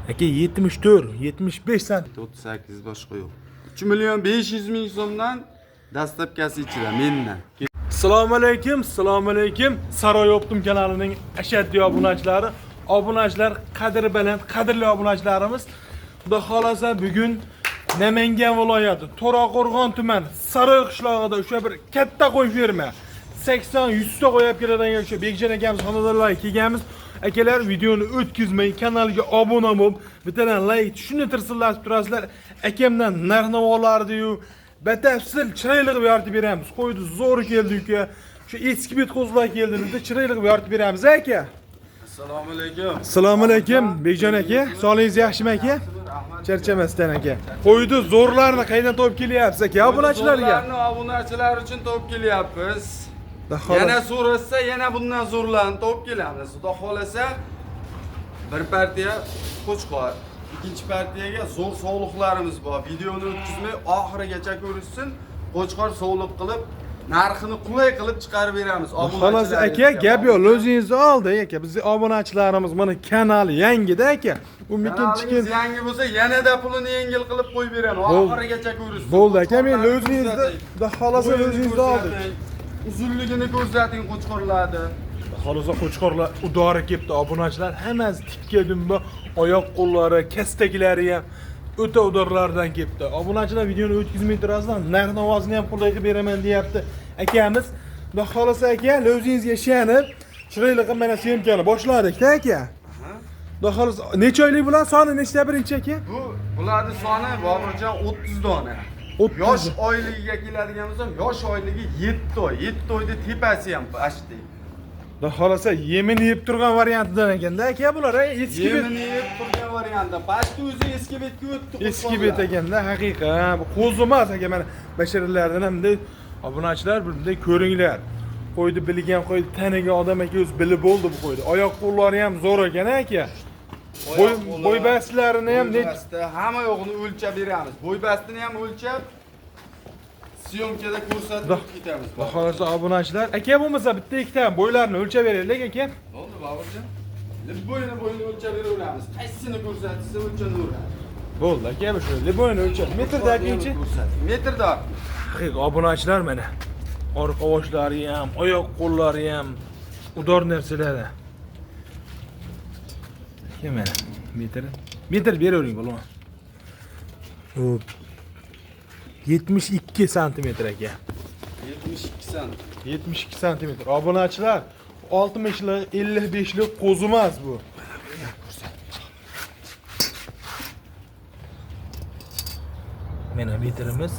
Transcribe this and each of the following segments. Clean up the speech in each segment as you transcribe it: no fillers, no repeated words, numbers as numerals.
Aka 74, 75 sant. 38 boshqa yo'q. 3 million 500 ming so'mdan dastlabkasi ichida mendan. Assalomu alaykum, assalomu alaykum. Saroy Optim kanalining ashaddiy obunachilari, obunachilar qadri baland, qadrli obunachilarimiz. Xudo xolasa bugun Namangan viloyati To'raqo'rg'on tumani Saroy qishlog'ida o'sha bir katta qo'y ferma 80-100 ta qo'y olib keladigan o'sha Bekjon akamiz xonadonlariga kelganmiz. Akalar videoni o'tkazmay kanalga obuna bo'lib, bittadan like shuni tirsillatib turasizlar. Akamdan narx-navolarni-yu batafsil chiroyli qilib yoritib beramiz. Qo'ydi zo'r keldi uka. Shu eski bet qo'zilar keldi dedi, chiroyli qilib yoritib beramiz aka. Assalomu alaykum. Assalomu alaykum Bekjon aka. Sog'ligingiz yaxshimi aka? Rahmat. Charchamasdan aka. Qo'ydi zo'rlarni qayerdan topib kelyapsiz aka obunachilarga? Zo'rlarni obunachilar uchun topib kelyapmiz. Xudo xohlasa- Yana so'rasa, yana bundan zo'rlarni topib kelamiz. Xudo xolasa bir partiya qo'chqor, ikkinchi partiyaga zo'r sovliqlarimiz bor. Videoni o'tkazmay oxirigacha ko'rishsin. Qo'chqor sovliq qilib, narxini qulay qilib chiqarib beramiz. Xolos aka, gap yo'q, o'zingizni oldi aka. Bizni obunachilarimiz mana kanal yangida aka. U mekin chikin Kanalingiz yangi bo'lsa, yanada pulini yengil qilib qo'yib beraman. Bo'ldi. Oxirigacha ko'rishsin. Bo'ldi aka, men Qo'chqorlarni o'zingizni ko'rsating. xudo xolasa Bo'yini o'zingizni oldik. ko'rsating, Uzunligini ko'rsating qo'chqorlarni. Xolosa qo'chqorlar udori kelibdi obunachilar hammasi tikka dumba, oyoq qo'llari, kastaklari ham o'ta udorlardan kelibdi. Obunachilar videoni o'tkazmay turasizlar, narx navozini ham qulay qilib beraman deyapti akamiz. Xudo xolasa aka, o'zingizga ishonib, chiroyli qilib mana syomkani boshladik-da aka. Xudo xolasa necha oylik bular soni nechta birinchi aka? Bu bularni soni Boburjon 30 dona. 30. Yosh oyligiga keladigan bo'lsam, yosh oyligi 7 oy. 7 oyda tepasi ham почти. Xudo xolasa yemini yeb turgan variantidan ekanda aka bular, a, eski bet. Yemini yeb turgan variantda. Почти o'zi eski betga o'tdi. Eski bet ekanda haqiqa. Bu qo'zi emas aka mana basharalardan ham bunday obunachilar bir bunday ko'ringlar. Qo'yni bilgan qo'yni tanigan odam aka o'zi bilib bo'ldi bu qo'yni. Oyoq qo'llari ham zo'r ekan aka. Bo'y bo'y bastlarini ham Bo'y basti, hamma yo'g'ini o'lchab beramiz. Bo'y bastini ham o'lchab syomkada ko'rsatib Xudo- o'tib ketamiz. Xudo xolasa obunachilar aka bo'lmasa bitta ikkita bo'ylarini o'lchab beraylik aka. Bo'ldi Boburjon. Bo'yini bo'yini o'lchab beraveramiz. Qaysisini ko'rsatsa o'lchanaveradi. Bo'ldi aka bu shu bo'yini o'lchab metrda akangchi. Metrda. Haqiqiy obunachilar mana orqa boshlari ham, oyoq qo'llari ham udor narsalar. Aka mana metr. Metr beravering bo'lma. Hop. 72 santimetr aka. 72 sant. 72 santimetr. Obunachilar 60lik, 55lik qo'zi emas bu. Mana metrimiz.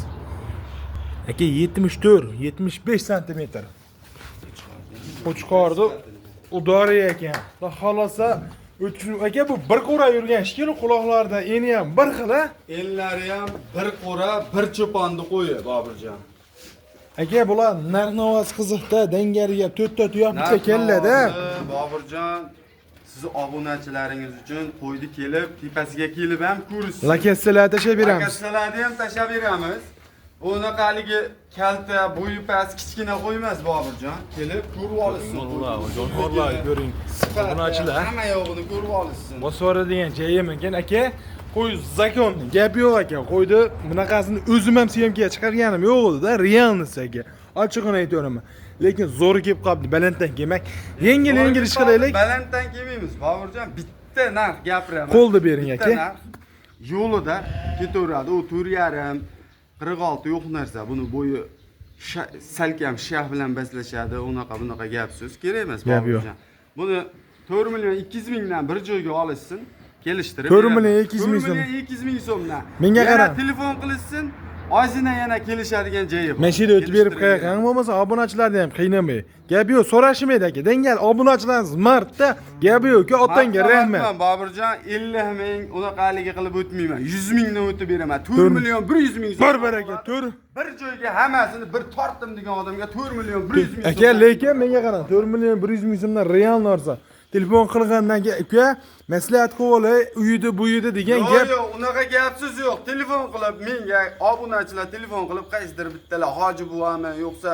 Aka 74, 75 santimetr. Qo'chqorni udori ekan. Xudo xolasa o'tkazib aka bu bir qo'ra yurgan shekilli quloqlaridan eni ham bir xil a. Ellari ham bir qo'ra, bir cho'ponni qo'yi Boburjon. Aka bular narx-navosi qiziqda, dangariga to'rtta tuyoq bitta kallada. Narx-navosi, Boburjon, sizni obunachilaringiz uchun qo'ydi kelib, tepasiga kelib ham ko'rishsin. Lakassalar tashlab beramiz. Lakassalarni ham tashlab beramiz. Unaqa haligi kalta, bo'yi past, kichkina qo'ymas Boburjon. Kelib ko'rib olishsin. Jonivorlar ko'ring. Sifati, Obunachilar. hamma yo'g'ini ko'rib olishsin. Bosora degan joyi ham ekan aka. Qo'y zakon gap yo'q aka. Qo'yni bunaqasini o'zim ham syomkaga chiqarganim yo'q edi-da, realность aka. Ochig'ini aytaveraman. Lekin zo'ri kelib qoldi, balanddan kelmak. Yengil yengil ish qilaylik. Balanddan kelmaymiz Boburjon, bitta narx gapiraman. Qo'lni bering Bitta aka. narx yo'lida ketaveradi. U 4,5 46 yo'q narsa. Buni bo'yi salkam shah bilan baslashadi. Unaqa bunaqa gap so'z kerak emas Gap yo'q. Boburjon. Buni 4 million 200 mingdan bir joyga olishsin, kelishtirib. 4 million 200 ming 4 so'm. million 200 ming so'mdan. Menga Yana qarang. telefon qilishsin, ozgina yana kelishadigan joyi bor. Men shu yerda o'tib berib Kelishtirib qo'yaqan, bo'lmasa obunachilarni ham qiynamay. Gap yo'q, so'rashmaydi aka. Dangal obunachilarimiz mardda, gap yo'q, uka otangga rahmat. Rahmat Boburjon, 50 ming unaqa haligi qilib o'tmayman. 100 mingdan o'tib beraman. 4 To'rt- million 100 ming so'm. Bir baraka, to'rt Bir joyga hammasini bir tortdim degan odamga 4 million 100 ming Aka, lekin menga qarang, 4 million 100 ming so'mdan real narsa. Telefon qilgandan keyin uka maslahat qilib olay, uyida bu uyida degan Yo'q, gap. yo'q, unaqa gapsiz yo'q. Telefon qilib menga obunachilar telefon qilib qaysidir bittalar hoji buvami, yo'qsa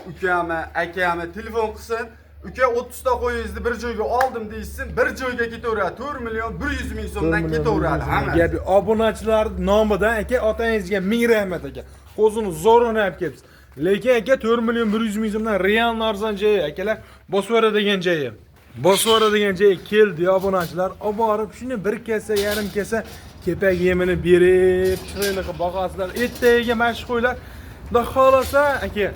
ukami, akami telefon qilsin. Uka 30 ta qo'yingizni bir joyga oldim deyishsin, bir joyga ketaveradi. 4 million 100 ming so'mdan ketaveradi hammasi. Gap yo'q. Obunachilar nomidan aka otangizga ming rahmat aka. Qo'zini zo'rini olib kelibsiz. Lekin aka 4 million 100 ming so'mdan real arzon joyi akalar bosib yuboradigan joyi. Bosib yuboradigan joyi keldi obunachilar. Olib borib shuni bir kesa, yarim kesa kepak yemini berib, chiroyli qilib boqasizlar. Ertagiga mana shu qo'ylar. Xudo xohlasa aka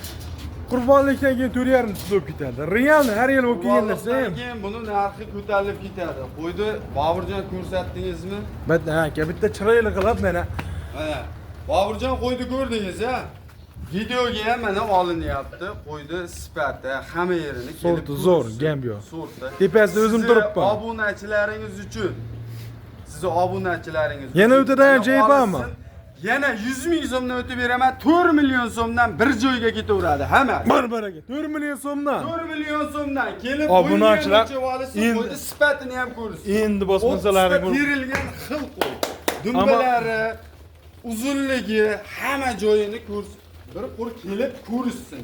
qurbonlikdan keyin 4,5 bo'lib ketadi. Real har yil bo'lib kelgan narsa ham. Qurbonlikdan keyin buni narxi ko'tarilib ketadi. Qo'yni Boburjon ko'rsatdingizmi? Bitta ha aka bitta chiroyli qilib mana Mana Boburjon qo'yni ko'rdingiz a? Videoga ham mana olinyapti. Qo'yni sifati, hamma yerini kelib Sorti zo'r, ko'rishsin. gap yo'q. Sorti. Tepasida o'zim Sizni turibman. Obunachilaringiz uchun. Sizni obunachilaringiz Yana uchun o'tadan mana joyi bormi? olishsin. Yana 100 ming so'mdan o'tib beraman. 4 million so'mdan bir joyga ketaveradi hamma. Bir bir aka 4 million so'mdan. 4 million so'mdan kelib Obunachilar olishsin, endi- qo'yni sifatini ham ko'rsin. Endi bosmasalaring O'ttizta terilgan xil qo'y. Dumbalari, uzunligi, hamma joyini ko'rsin. Bir qo'l kelib ko'rishsin.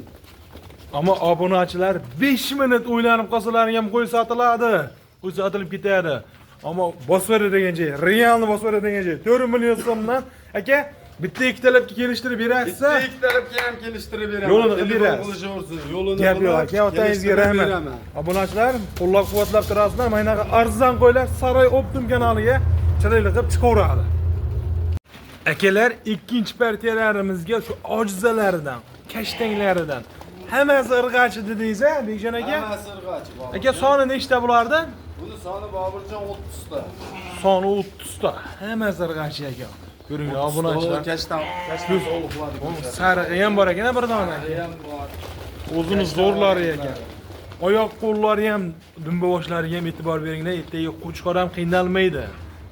Ammo obunachilar 5 minut o'ylanib qolsalaring ham qo'y sotiladi. Qo'y sotilib ketadi. Ammo bosib yuboradigan joy, realni bosib yuboradigan joy 4 million so'mdan aka bitta ikkitalabga kelishtirib berasiz. Bitta ikkitalabga ham kelishtirib beraman. Yo'lini qilib Telefon berasiz. qilishaversin, yo'lini Gap yo'q qilib aka, otangizga kelishtirib rahmat. beraman. Obunachilar qo'llab-quvvatlab turasizlar. Mana bunaqa arzon qo'ylar Saroy Optim kanaliga chiroyli qilib chiqaveradi. Akalar, ikkinchi partiyalarimizga shu ojizalaridan, kashtanglaridan hammasi irg'achi dedingiz a, Bekjon aka? Hammasi irg'achi Boburjon. Aka soni nechta bulardi? Buni soni Boburjon 30 ta. Soni 30 ta. Hammasi irg'achi aka. Ko'ringlar obunachilar. Kashtan, kashtan sovuqlari. Sarig'i ham bor ekan bir dona. ham bor. O'zini zo'rlari ekan. Oyoq qo'llari ham, dumba boshlariga ham e'tibor beringlar. Ertaga qo'chqor ham qiynalmaydi.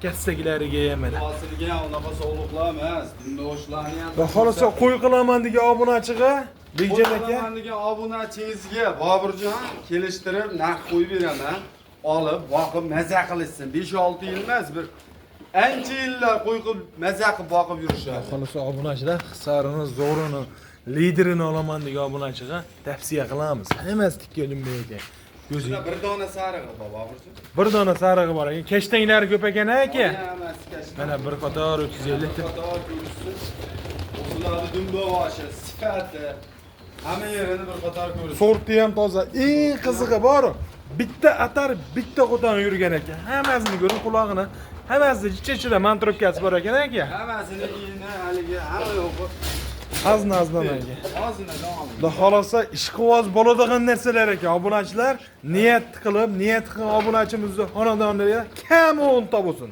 Kassaklariga ham mana. Hosilga ham unaqa sovliqlar emas. Dumdoshlarni ham. Va xohlasa qo'y qilaman degan obunachiga Bekjon aka Qo'y degan obunachingizga Boburjon kelishtirib narx qo'yib beraman. Olib, boqib maza qilishsin. 5-6 yil emas, bir ancha yillar qo'y qilib maza qilib boqib yurishadi. Xohlasa obunachilar hisarini, zo'rini, liderini olaman degan obunachiga tavsiya qilamiz. Hammasi tikka dumba ekan. Ko'zing. Bunda bir dona sarig'i bor Boburjon. Bir dona sarig'i bor ekan. Kashtanglari ko'p ekan aka. Hammasi kashtan. Mana bir qator 350 ta. Qator ko'rishsin. O'zlari dumba boshi, sifati, hamma yerini bir qator ko'rishsin. Sorti ham toza. Eng qizig'i bor. Bitta atar, bitta qo'ton yurgan ekan. Hammasini ko'ring qulog'ini. Hammasida jicha-jicha mantrobkasi bor ekan aka. Hammasini iyini haligi hamma yo'q. Azna azdan aka. Ozginadan oling. Xudo xohlasa ishqiboz bo'ladigan narsalar ekan. Obunachilar niyat qilib, niyat qilgan obunachimizni xonadoniga kam 10 ta bo'lsin.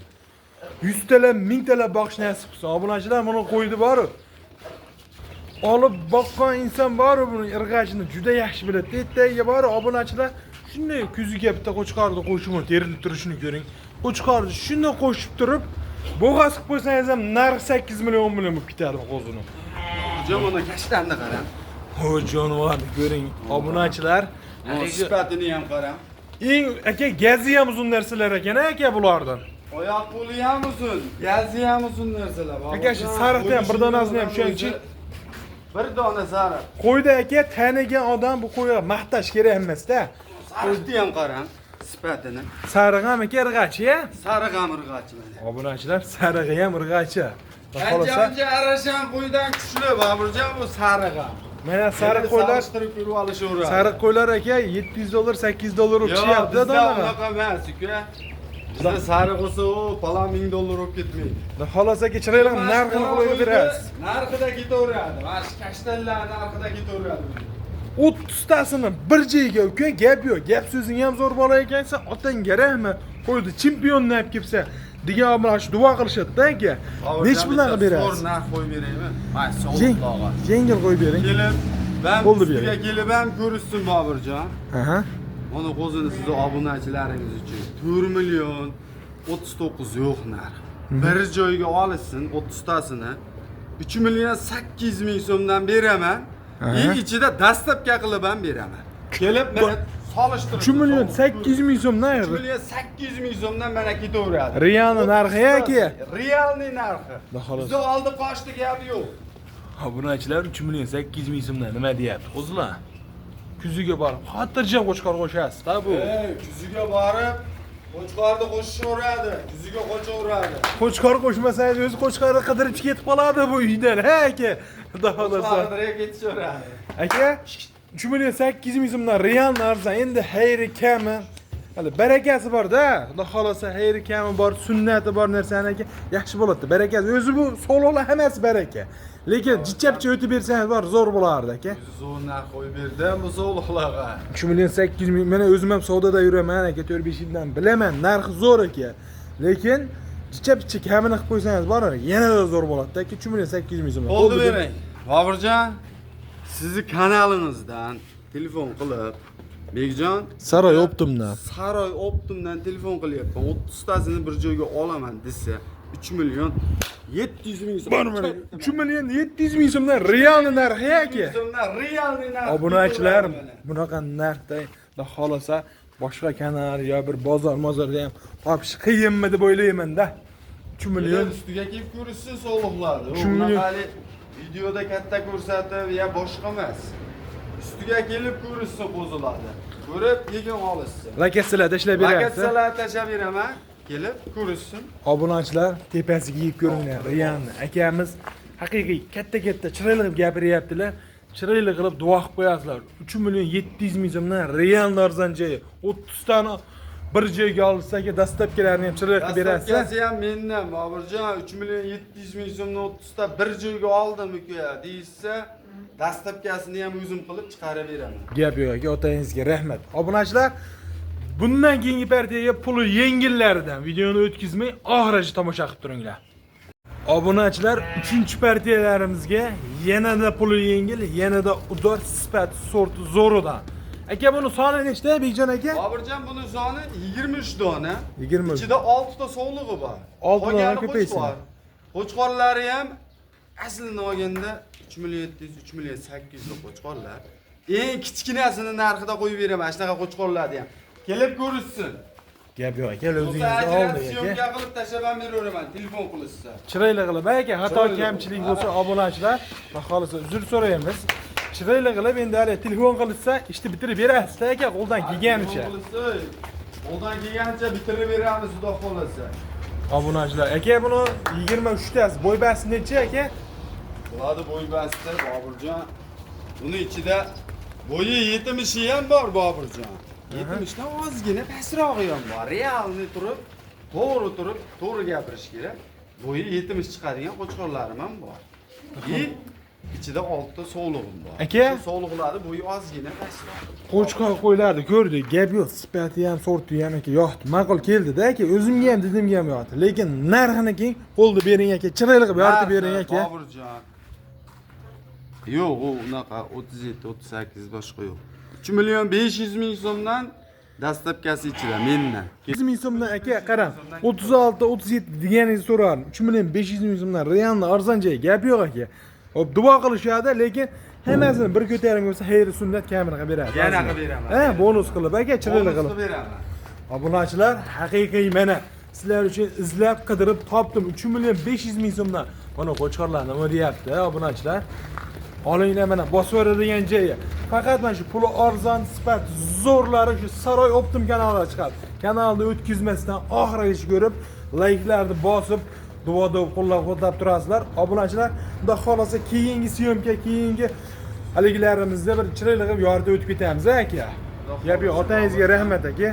100 talab, 1000 talab boqish nasib qilsin. Obunachilar buni qo'ydi boru. Olib boqqan inson boru buni irg'achini juda yaxshi biladi. Ertagiga boru obunachilar shunday ko'ziga bitta qo'chqorni qo'shib terilib turishini ko'ring. Qo'chqorni shunday qo'shib turib, bo'g'az qilib qo'ysangiz ham narxi 8 million, 10 million bo'lib ketadi bu qo'zini. Hocam uni kashtanni qarang. O jonivorni ko'ring, obunachilar. Sifatini ham qarang. Eng aka gazi ham uzun narsalar ekan aka bulardan. Oyoq qo'li ham uzun, gazi ham uzun narsalar. Aka, shu sariqni ham bir donasini ham tushunchi. Bir dona sariq. Qo'yda aka tanigan odam bu qo'yga maqtash kerak emasda. Sariqni ham qarang, sifatini. Sarig'i ham aka irg'achi ya. Sariq ham irg'achi mana. Obunachilar sarig'i ham irg'achi. Xudo Ancha xohlasa muncha arashan qo'ydan kuchli Boburjon bu sariq ham. mana sariq qo'ylar, Solishtirib ko'rib olishaveradi. sariq qo'ylar aka 700 dollar, 800 dollar Yo'q, o'tishyapti bizda donaga. unaqa emas uka. Bizda sariq bo'lsa, u falon ming dollar bo'lib ketmaydi. Xudo xohlasa aka chiroyli narxini qo'yib berasiz. Narxida ketaveradi. Mana shu kashtanlar narxida ketaveradi. 30 tasini bir joyga uka gap yo'q. Gap so'zing ham zo'r bola ekansan, otangga rahmat. Qo'ydi chempionni olib kelibsan degan bilan shu duo qilishadi-da aka. Nechi puldan qilib Zo'r berasiz? narx qo'yib beraymi? Mana sovuqlog'i. Yengil qo'yib bering. Kelib, ben Bo'ldi ustiga bering. kelib ham ko'rishsin Boburjon. Aha. Mana qo'zini sizni obunachilaringiz uchun 4 million 39 yo'q narx. Bir joyga olishsin 30 tasini. 3 million 800 ming so'mdan beraman. Aha. И ichida dastavka qilib ham beraman. Kelib mana solishtirib 3 million 800 ming so'mdan 3 million 800 ming so'mdan mana ketaveradi. Realni narxi aka. Realniy narxi. Xudo xohlasa. Bizni oldi qochdi gapi yo'q. Obunachilar 3 million 800 ming so'mdan nima deyapti? Qo'zilar. Kuziga borib, xotirjam qo'chqor qo'shasiz-da bu. Kuziga borib qo'chqorni qo'shishaveradi, kuziga qochaveradi. Qo'chqor qo'shmasangiz o'zi qo'chqorni qidirib ketib qoladi bu uydan, ha aka. Xudo xohlasa. Qo'chqorni ketishaveradi. Aka, 3 million 800 ming so'mdan real arzon. Endi xayri kami. Hali barakasi bor-da. Xudo xohlasa xayri kami bor, sunnati bor narsani aka yaxshi bo'ladi. Barakasi o'zi bu sog'liqlar hammasi baraka. Lekin jichapcha o'tib bersangiz bor zo'r bo'lardi aka. O'zi zo'r narx qo'yib berdim bu sog'liqlarga. 3 million 800 ming. Mana o'zim ham savdoda yuraman aka, 4-5 yildan bilaman, narxi zo'r aka. Lekin jicha-picha kamini qilib qo'ysangiz bor, yanada zo'r bo'ladi aka. 3 million 800 ming so'm. Bo'ldi bering. Boburjon, sizni kanalingizdan telefon qilib, Bekjon Saroy Optimdan. Saroy Optimdan telefon qilyapman. 30 tasini bir joyga olaman desa, 3 million 700 ming so'm. Bor mana 3 million 700 ming so'mdan real narxi aka. So'mdan realniy narx. Obunachilar bunaqa narxda xudo xohlasa boshqa kanal yo bir bozor mozorda ham topish qiyinmi deb o'ylayman-da. 3 million million ustiga kelib ko'rishsin sog'liqlarni. 3 million. Bunaqali videoda katta ko'rsatib ya boshqa emas. Ustiga kelib ko'rishsin qo'zilarni. Ko'rib keyin olishsin. Lakatsiyalar tashlab berasiz. Lakatsiyalar tashlab beraman. Kelib ko'rishsin. Obunachilar tepasiga yeb ko'ringlar, realni. Akamiz haqiqiy katta-katta chiroyli qilib gapiryaptilar. Chiroyli qilib duo qilib qo'yasizlar. 3 million 700 ming so'mdan real arzon joyi. 30 tani bir joyga olsa aka dastavkalarini ham chiroyli qilib berasizlar. Dastavkasi ham mendan, Boburjon, 3 million 700 ming so'mdan 30 ta bir joyga oldim uka deyishsa, dastavkasini ham o'zim qilib chiqarib beraman. Gap yo'q aka, otangizga rahmat. Obunachilar, bundan keyingi partiyaga puli yengillaridan videoni o'tkazmay oxirigacha tomosha qilib turinglar. Obunachilar, 3-partiyalarimizga yanada puli yengil, yanada udor sifat sorti zo'ridan. Aka buni soni nechta, Bekjon aka? Boburjon, buni soni 23 dona. 23. Ichida 6 ta sovlig'i bor. 6 dona Qolgani ko'paysin. qo'chqor. Qo'chqorlari ham aslini olganda 3 million 700, 3 million 800 lik qo'chqorlar. Eng kichkinasini narxida qo'yib beraman, shunaqa qo'chqorlarni ham. Kelib ko'rishsin. Gap yo'q aka, Bo'lsa o'zingizni ajratib oldi aka. syomka qilib tashlab ham beraveraman, telefon qilishsa. Chiroyli qilib aka, xato Chiroyli kamchilik qilib. bo'lsa obunachilar, xudo xohlasa uzr so'raymiz. Chiroyli qilib endi hali telefon qilishsa, ishni bitirib berasiz aka, qo'ldan kelganicha. Telefon qilishsa, qo'ldan kelganicha bitirib beramiz, xudo xohlasa. Obunachilar, aka buni 23 tasi bo'ybasi necha aka? Bularni bo'y basti Boburjon. Buni ichida bo'yi 70 ham bor Boburjon. 70 dan ozgina pastrog'i ham bor. Realni turib, to'g'ri turib, to'g'ri gapirish kerak. Bo'yi 70 chiqadigan qo'chqorlarim ham bor. И ichida 6 ta sovlig'im bor. Aka? Shu sovliqlarni bo'yi ozgina pastroq. Qo'chqor qo'ylarni ko'rdik, gap yo'q, sifati ham, sorti ham aka yoqdi. Ma'qul keldi-da aka, o'zimga ham, didimga ham yoqdi. Lekin narxini keyin qo'lni bering aka, chiroyli qilib yoritib bering aka. Boburjon. Yo'q, u unaqa 37, 38 boshqa yo'q. 3 million 500 ming so'mdan dastavkasi ichida mendan. 100 ming so'mdan aka qarang, 36, 37 deganingizni so'rardim. 3 million 500 ming so'mdan realni arzon joyi, gap yo'q aka. Hop, duo qilishadi, lekin hammasini bir ko'tarim bo'lsa, xayri sunnat kamini qilib beradi. Yana qilib beraman. Ha, bonus qilib aka, chiroyli Bonus qilib. qilib beraman. Obunachilar, haqiqiy mana sizlar uchun izlab qidirib topdim 3 million 500 ming so'mdan. Mana qo'chqorlar nima deyapti, obunachilar? Olinglar mana bosib yuboradigan joyi. Faqat mana shu puli arzon, sifat zo'rlari shu Saroy Optim kanalida chiqadi. Kanalni o'tkazmasdan oxirigacha ko'rib, layklarni bosib, duoda qo'llab-quvvatlab turasizlar. Obunachilar, xudo xohlasa keyingi syomka, keyingi haligilarimizda bir chiroyli qilib yoritib o'tib ketamiz, aka. Gap yo'q, otangizga rahmat aka.